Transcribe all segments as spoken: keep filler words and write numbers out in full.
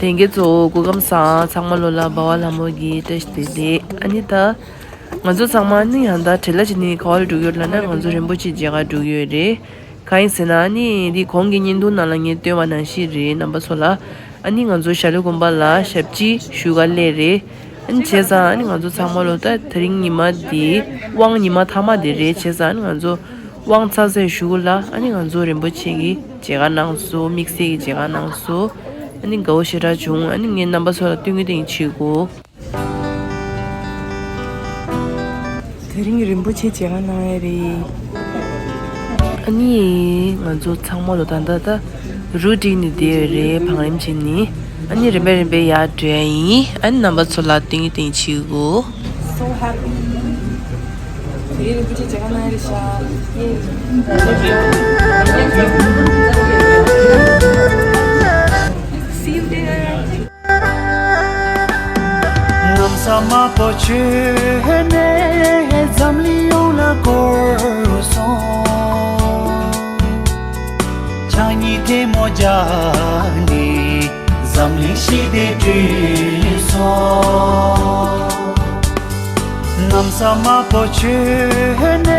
ལྷན་རྒྱས་ཚོ་སྐུ་ཁམས་བཟང་། ཚང་མ་ལོ་ལ་འབའ་བ་ལྷ་མོ་གི་བཀྲ་ཤིས་བདེ་ལེགས། ཨ་ནི་ད་ང་ཚོ་ཚང་མ་ནི་ཡང་ད་བྲེལ་ལ་བྱས་ནས་ག་བ་ལ་འགྲོ་གི་ཡོད་ལབ་ན། ང་ཚོ་རིན་པོ་ཆེ་མཇལ་ཁ་འགྲོ་གི་ཡོད་རེད། གང་ཡིན་ཟེར་ན་ཨ་ནི་འདི་གོང་གི་བརྙན་ཐུང་ནང་ལ་ངས་སྟོན་པ་ནང་བཞིན་རེད། རྣམ་པ་ཚོ་ལ་ཨ་ནི་ང་ཚོ་ཞྭ་ལུ་དགོན་པ་ལ་ཞབས་ཕྱི་ཞུ་ག་སླེབས་རེད། ཨ་ནི་བྱས་ཙང་ཨ་ནི་ང་ཚོ་ཚང་མ་ལོ་ད་དེ་རིང་ཉི་མ་འདི་དབང་ཉི་མ་མཐའ་མ་དེ་རེད། བྱས་ཙང་ཨ་ནི་ང་ཚོ་དབང་ཚར་ཚར་ཞུ་ལ། ཨ་ནི་ང་ཚོ་རིན་པོ་ཆེ་གི་མཇལ་ཁ་གནང་སོང་། དམིགས་བསལ་གྱི་མཇལ་ཁ་གནང་སོང་། ཨ་ནི་དགའ་བོ་ཞེ་དྲག་བྱུང་། ཨ་ནི་ངས་རྣམ་པ་ཚོ་ལ་སྟོན་གི་སྟོན་གི་བྱེད་དགོས། དེ་རིང་རིན་པོ་ཆེ་མཇལ་ཁ་གནང་ཡ་རེད། ཨ་ནི་ང་ཚོ་ཚང་མ་ལོ་ད་ལྟ་ད་རུ་བསྒྲིགས་ནས་བསྡད་ཡོད་རེད། བང་རིམ་བྱས་ནས། ཨ་ནི་རིམ་པས་རིམ་པས་ཡར་འགྲོ་ཡ་ཡིན། ཨ་ནི་རྣམ་པ་ཚོ་ལ་སྟོན་གི་སྟོན་གི་བྱེད་དགོས། So happy. དེ་རིང་རིན་པོ་ཆེ་མཇལ་ཁ་གནང་ཡ་རེད་ཤག See you there. གནམ་ས་དམར་པོ་བྱོན་ནས་འཛམ་གླིང་ཡོངས་ལ་བསྐོར་སོང་། ཕྱག་གཉིས་ཐལ་མོ་སྦྱར་ནས་འཛམ་གླིང་ཞི་བདེ་བསྐྲུན་སོང་། གནམ་ས་དམར་པོ་བྱོན་ནས་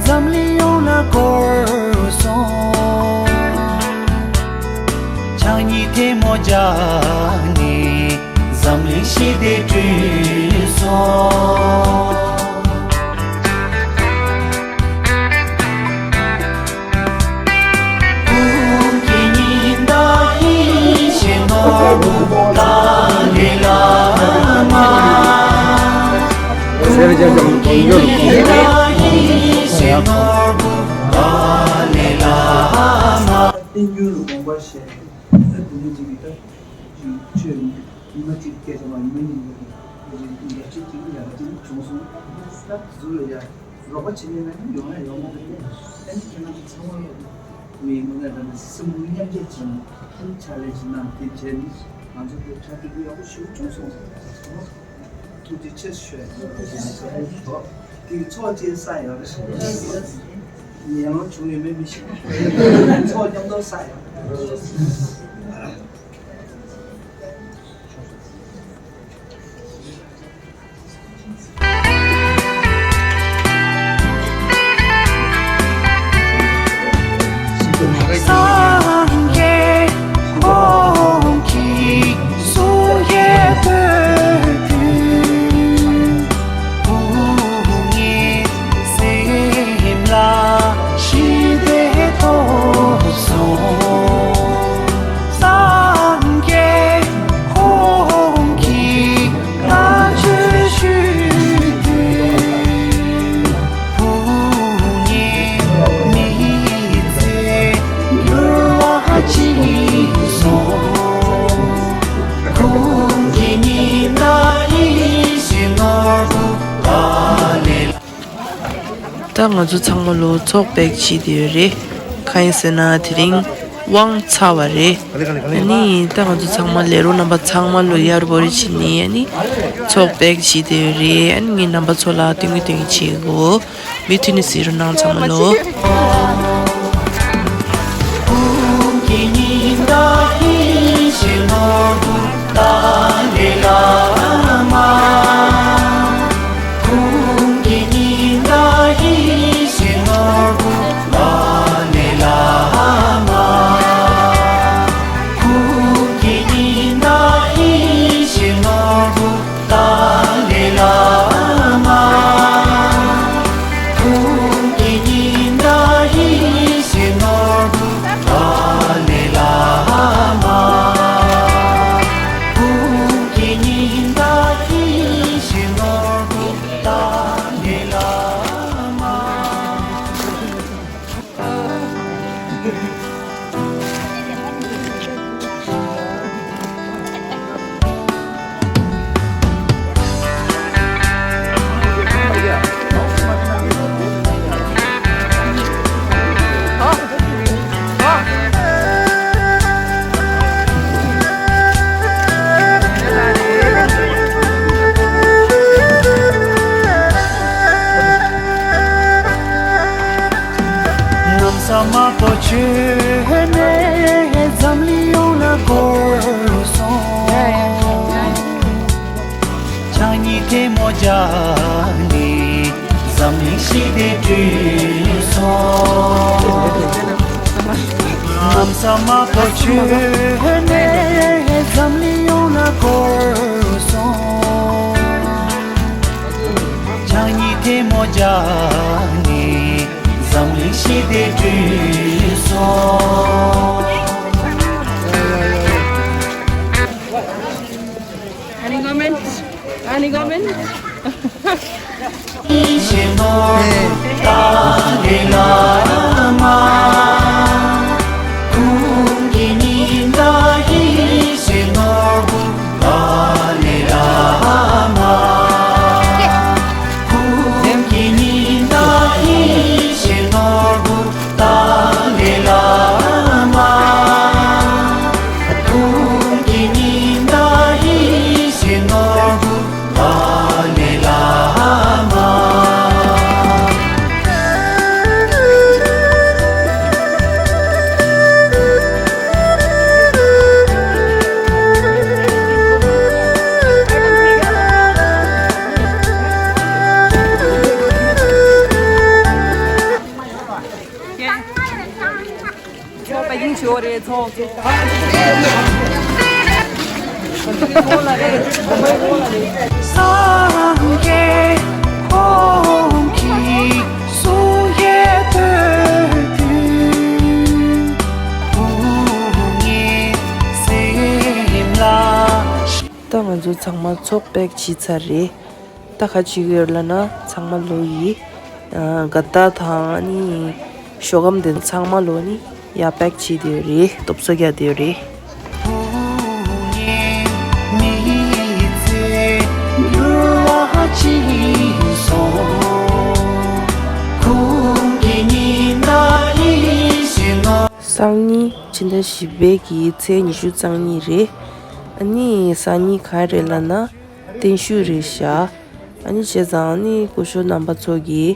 འཛམ་གླིང་ཡོངས་ལ་བསྐོར་སོང་། ཕྱག་གཉིས་ཐལ་མོ་སྦྱར་ནས་འཛམ་གླིང་ཞི་བདེ་བསྐྲུན་སོང་། ཉི་མ་གཅིག་སྐད་ཆ་མ་ཉི་མ་གཉིས་ལོག་གི་ཡ་ཅིག་ཡ་ཅིག་ཅིག་ཡ་ཅིག་བྱུང་སོང་། ད་ཟུར་ལ་ཡ་རོགས་པ་བྱེད་མཁན་ཡོང་ན་ཡོང་མ་རེད། ཨ་ནི་ཁྱེད་རང་ཚོ་ཚང་མ་ལོག་མི་མི་ང་དང་སེམས་ཁུར་མཉམ་སྐྱེད་བྱས་ནས་ཨ་ནི་ཕྱག་ལས་ཅིག་གནང་། དེ་བྱས་ནས་ང་ཚོ་དེ་གྲ་སྒྲིག་པོ་ཡག་པོ་ཞེ་པོ་བྱུང་སོང་ཟེར། ཐུགས་རྗེ་ཆེ་ཞུ་ཡ་ཡིན། དེ་ཚོགས་ཅིག་བསགས་ཡོད་རེད། ཉེ་ལམ་བྱུང་ཡོད་མེད་མི་ཤེས། ཚོགས་མཉམ་དུ་བསགས་ཡོད་རེད། ད་ང་ཚོ་ཚང་མ་ལོ་ཚོགས་པེག་བྱེད་དེ་ཡོད་རེད། གང་ཡིན་ཟེར་ན་དེ་རིང་དབང་ཚར་བ་རེད། ཨ་ནི་ད་ང་ཚོ་ཚང་མ་ལས་རོགས་རྣམ་པ་ཚང་མ་ལོ་ཡར་བོ་རེ་བྱེད་ནི་ཨ་ནི་ཚོགས་པེག་བྱེད་དེ་ཡོད་རེད། ཨ་ནི་ངས་རྣམ་པ་ཚོ་ལ་སྟོན་གི་སྟོན་གི་བྱེད་གོ། མུ་མཐུད་ནས་གཟིགས་རོགས་གནང་ཚང་མ་ལོ། ས་དམར་པོ་བྱོན་ནས་འཛམ་གླིང་ཡོངས་ལ་བསྐོར་སོང་། ཕྱག་གཉིས་ཐལ་མོ་སྦྱར་ནས་འཛམ་གླིང་ཞི་བདེ་བསྐྲུན་སོང་། ལམ་ས་དམར་པོ་བྱོན་ནས་འཛམ་གླིང་ཡོངས་ལ་བསྐོར་སོང་། ཕྱག་གཉིས་ཐལ་མོ་སྦྱར་ནས་འཛམ་གླིང་ཞི་བདེ་བསྐྲུན་སོང་། Any comment? Any comment? ཚོགས་པ་ཡིན་ཆོག་རེད་ཚོགས་ཚོགས། སངས་རྒྱས་ཁོང་གིས་གསུང་བཤད་ཐོས་དུས། ཕུང་ངེ་སེམས་ལ། ད་ང་ཚོ་ཚང་མ་ཚོགས་པེག་བྱས་ཚར་རེད། ད་ག་བྱེད་ཀྱི་ཡོད་ལབ་ན་ཚང་མ་ལོ་ཡི་ཨ་དགའ་རྟགས་དང་ཨ་ནི་ཤོག་སྒམ་དེ་ཚང་མ་ལོ་ནི་ཡར་པེག་བྱེད་དེ་ཡོད་རེད། སྟོབས་གསོ་རྒྱག་དེ་ཡོད་རེད། སང་ཉིན་ཕྱི་ཟླ་བཞི་པའི་གི་ཚེས་ཉི་ཤུ་རྩ་གཉིས་རེད། ཨ་ནི་སང་ཉིན་ག་རེ་ལབ་ན། བརྟན་བཞུགས་རེད་ཤག་ཨ་ནི་བྱས་ཙང་ཨ་ནི་སྐུ་ཞབས་རྣམ་པ་ཚོ་གིས་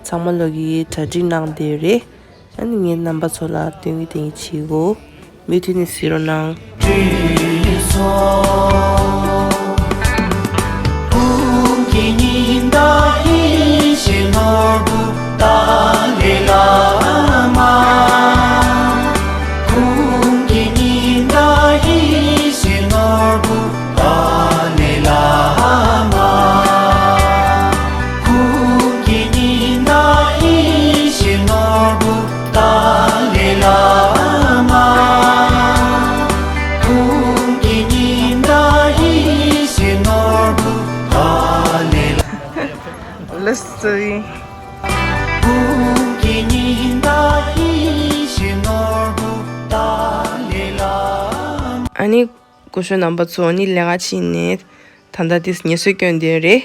ཚང་མ་ལོ་གིས་གྲ་སྒྲིག་གནང་བསྡད་ཡོད་རེད། ཨ་ནི་ངས་རྣམ་པ་ཚོ་ལ་སྟོན་གི་སྟོན་གི་བྱེད་གོ། མུ་མཐུད་ནས་གཟིགས་རོགས་གནང་། Let's see. ཨ་ནི་སྐུ་ཞབས་རྣམ་པ་ཚོ་ནི་ལས་ཀ་ཕྱིན་ནས་ད་ལྟ་དེ་ངལ་གསོ་སྐྱོན་དེ་རེད།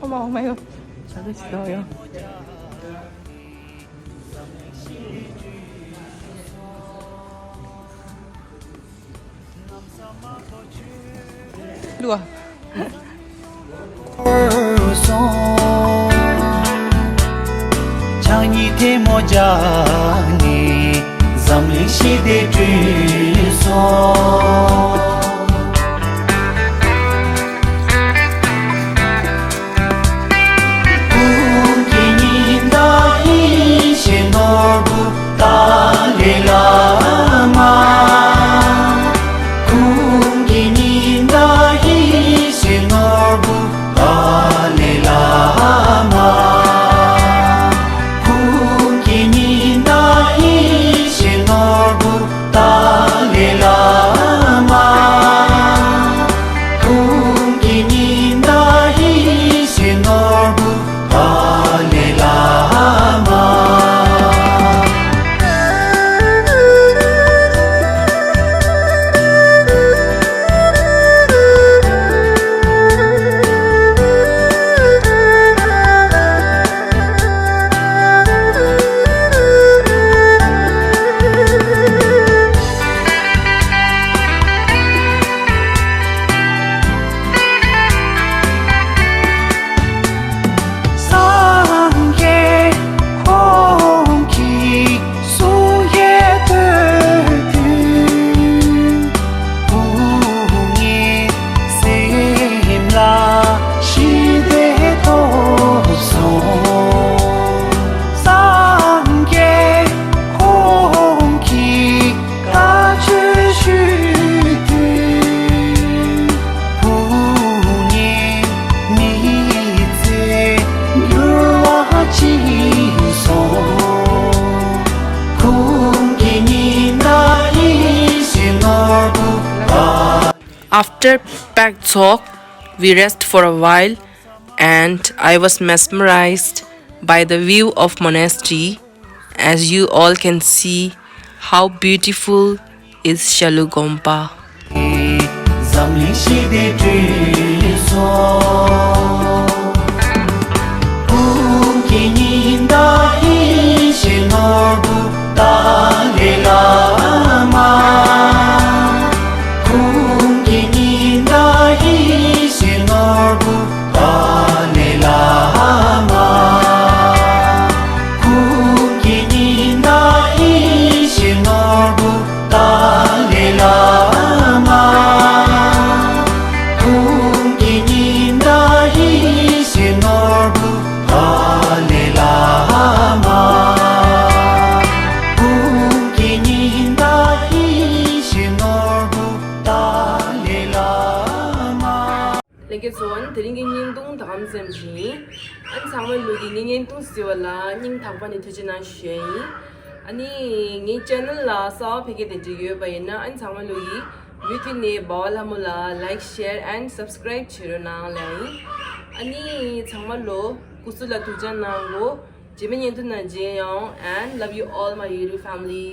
ཨོ་མ་ཨོ་མ་ཡོ། ད་ལྟ་ཅི་ལྟ་ཡོ། ལུ་ཨ། ཕྱག་གཉིས་ཐལ་མོ་སྦྱར་ནས་འཛམ་གླིང་ཞི་བདེ་བསྐྲུན་སོང་། ཏཱ་ལའི་བླ་མ། སངས་རྒྱས་ཁོང་གིས་གསུང་བཤད་ཐོས་དུས། ངའི་སེམས་ལ་ཞི་བདེ་ཐོབ་སོང་། སངས་རྒྱས་ཁོང་གིས་བཀའ་ཆོས་ཞུས་དུས། ཕུགས་ནས་མི་ཚེ་འགྱུར་བ་ཕྱིན་སོང་། ཁོང་གི་ཉི་ཟླ་ཡིད་བཞིན་ནོར་བུ་ལྟར། After Pak Dzok, we rest for a while and I was mesmerized by the view of monastery. As you all can see, how beautiful is Shalugompa. འཛམ་གླིང་ཞི་བདེ་བསྐྲུན་སོང་། ཁོང་གི་ཉི་ཟླ་ཡིད་བཞིན་ནོར་བུ་ཏཱ་ལའི་བླ་མ། ཁོང་གི་ཉི་ཟླ་ཡིད་བཞིན་ནོར་བུ་ཏཱ་ལའི་བླ་མ། ཁོང་གི་ཉི་ཟླ་ཡིད་བཞིན་ནོར་བུ་ཏཱ་ལའི་བླ་མ། ཁོང་གི་ཉི་ཟླ་ཡིད་བཞིན་ནོར་བུ་ཏཱ་ལའི་བླ་མ། ཁོང་གི་ཉི་ཟླ་ཡིད་བཞིན་ནོར་བུ་ཏཱ་ལའི་བླ་མ། ལྷན་རྒྱས་ཚོ། ཨ་ནི་དེ་རིང་གི་བརྙན་ཐུང་ད་གམ་ཙམ་ཞིག་ཡིན། ཨ་ནི་ཚང་མ་ལོ་གི་ངའི་བརྙན་ཐུང་གཟིགས་པ་ལ་སྙིང་ཐག་པ་ནས་ཐུགས་རྗེ་གནང་ཞུ་ཡ་ཡིན། ཨ་ནི་ངའི་ཆེ་ནལ་ལ་གསར་པ་ཕལ་སྐད་དེ་འགྲིག་ཡོད་པ་ཡིན་ན། ཨ་ནི་ཚང་མ་ལོ་གི་མུ་མཐུད་ནས་འབའ་བ་ལྷ་མོ་ལ་like, share and subscribe བྱེད་རོགས་གནང་ལབ་ཡིན། ཨ་ནི་ཚང་མ་ལོ་སྐུ་གཟུགས་ལ་ཐུགས་ཅག་གནང་གོ། རྗེས་མའི་བརྙན་ཐུང་ནང་མཇལ་ཡོང་། And love you all, my YouTube family.